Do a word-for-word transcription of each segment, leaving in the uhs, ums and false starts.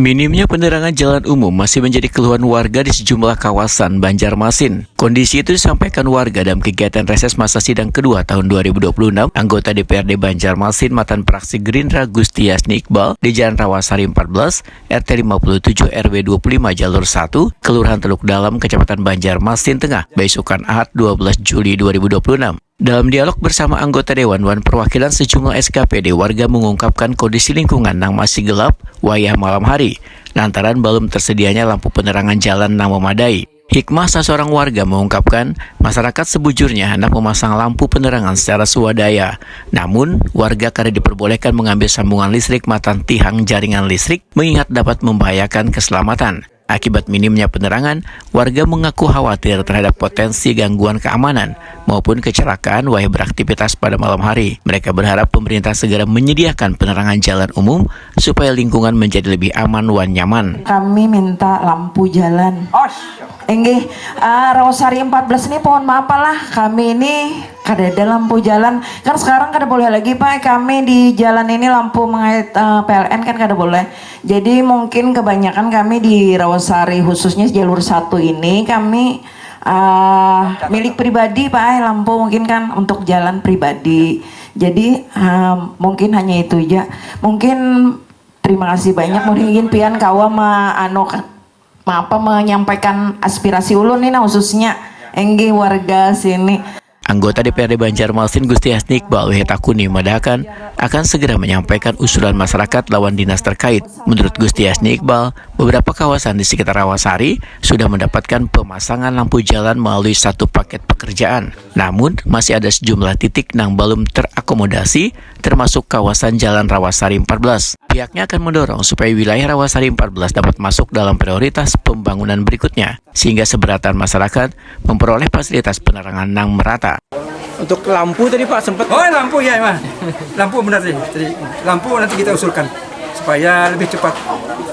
Minimnya penerangan jalan umum masih menjadi keluhan warga di sejumlah kawasan Banjarmasin. Kondisi itu disampaikan warga dalam kegiatan reses masa sidang kedua tahun dua ribu dua puluh enam anggota D P R D Banjarmasin matan fraksi Gerindra Gusti Yasni Iqbal di Jalan Rawasari empat belas, R T lima puluh tujuh R W dua puluh lima Jalur satu, Kelurahan Teluk Dalam, Kecamatan Banjarmasin Tengah, baisukan Ahad dua belas Juli dua ribu dua puluh enam. Dalam dialog bersama anggota Dewan Wan Perwakilan sejumlah S K P D, warga mengungkapkan kondisi lingkungan nang masih gelap wayah malam hari, lantaran belum tersedianya lampu penerangan jalan nang memadai. Hikmah, saseorang warga mengungkapkan, masyarakat sebujurnya hendak memasang lampu penerangan secara swadaya. Namun, warga kada diperbolehkan mengambil sambungan listrik matan tihang jaringan listrik, mengingat dapat membahayakan keselamatan. Akibat minimnya penerangan, warga mengaku khawatir terhadap potensi gangguan keamanan maupun kecelakaan wayah beraktivitas pada malam hari. Mereka berharap pemerintah segera menyediakan penerangan jalan umum supaya lingkungan menjadi lebih aman wan nyaman. Kami minta lampu jalan. Os. Enggih, ah, Rawasari empat belas ini, pohon maaf lah, kami ini kada ada lampu jalan. Kan sekarang kada boleh lagi, Pak, kami di jalan ini lampu mengait, eh, P L N kan kada boleh. Jadi mungkin kebanyakan kami di Rawasari, khususnya jalur satu ini, kami, eh, milik pribadi, Pak, eh, lampu mungkin kan untuk jalan pribadi. Jadi, eh, mungkin hanya itu aja. Mungkin terima kasih banyak, mungkin pian kawa ma-, anu, ma-, apa, menyampaikan aspirasi ulun nih, nah, khususnya enggih warga sini. Anggota D P R D Banjarmasin Gusti Hasni Iqbal W H Takuni madahakan akan segera menyampaikan usulan masyarakat lawan dinas terkait. Menurut Gusti Hasni Iqbal, beberapa kawasan di sekitar Rawasari sudah mendapatkan pemasangan lampu jalan melalui satu paket pekerjaan. Namun, masih ada sejumlah titik nang belum terakomodasi, termasuk kawasan Jalan Rawasari empat belas. Pihaknya akan mendorong supaya wilayah Rawasari empat belas dapat masuk dalam prioritas pembangunan berikutnya, sehingga seberatan masyarakat memperoleh fasilitas penerangan nang merata. Untuk lampu tadi, Pak, sempat. Oh, lampu ya, Mas. Lampu benar sih. Jadi, lampu nanti kita usulkan supaya lebih cepat.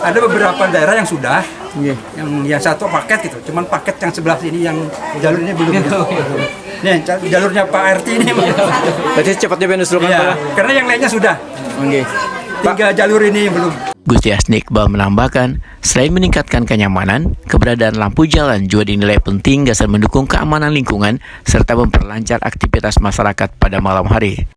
Ada beberapa daerah yang sudah, Nggih. yang, yang satu paket gitu. Cuman paket yang sebelah sini yang jalur ini belum. Nih, ca-, jalurnya Pak R T ini. Berarti cepatnya pian usulkan, Iya, Pak, ya? Karena yang lainnya sudah. Nggih. Pak. Tiga jalur ini yang belum. Gusti Hasni Iqbal menambahkan, selain meningkatkan kenyamanan, keberadaan lampu jalan juga dinilai penting gasan mendukung keamanan lingkungan serta memperlancar aktivitas masyarakat pada malam hari.